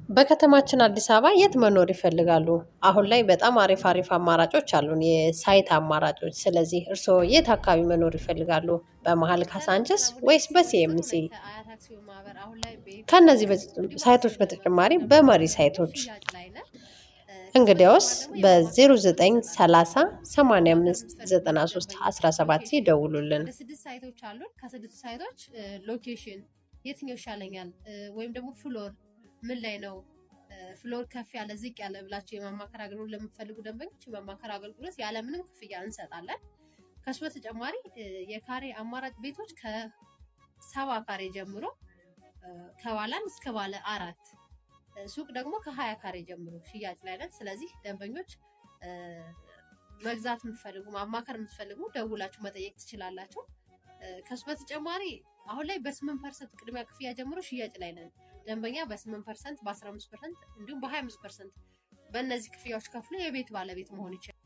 በከተማችን አዲስ አበባ የት መኖር ይፈልጋሉ? አሁን ላይ በጣም አሪፍ አሪፍ አማራጮች አሉን፣ የ site አማራጮች። ስለዚህ እርስዎ የት አካባቢ መኖር ይፈልጋሉ? በመሀል ካሳንችስ ወይስ በሲኤምሲ? ከእነዚህ site ኦች በተጨማሪ በመሪ site ኦች። እንግዲያውስ በ0930 85 93 17 ይደውሉልን። ወደ ስድስት site ኦች አሉን። ከስድስቱ site ኦች location የትኛው ይሻለኛል ወይም ደግሞ floor ምን ላይ ነው፣ floor ከፍ ያለ ዝቅ ያለ ብላችሁ የማማከር አገልግሎት ለምትፈልጉ ደንበኞች የማማከር አገልግሎት ያለምንም ክፍያ እንሰጣለን። ከሱ በተጨማሪ የካሬ አማራጭ ቤቶች ከ70 ካሬ ጀምሮ፣ ከባለ አንድ እስከ ባለ አራት፣ ሱቅ ደግሞ ከ20 ካሬ ጀምሮ ሽያጭ ላይ ነን። ስለዚህ ደንበኞች መግዛት የምትፈልጉ፣ ማማከር የምትፈልጉ ደውላችሁ መጠየቅ ትችላላችሁ። ከሱ በተጨማሪ አሁን ላይ በ8% ቅድሚያ ክፍያ ጀምሮ ሽያጭ ላይ ነን። ደንበኛ በ8%፣ በ15% እንዲሁም በ25% በእነዚህ ክፍያዎች ከፍሎ የቤት ባለቤት መሆን ይችላል።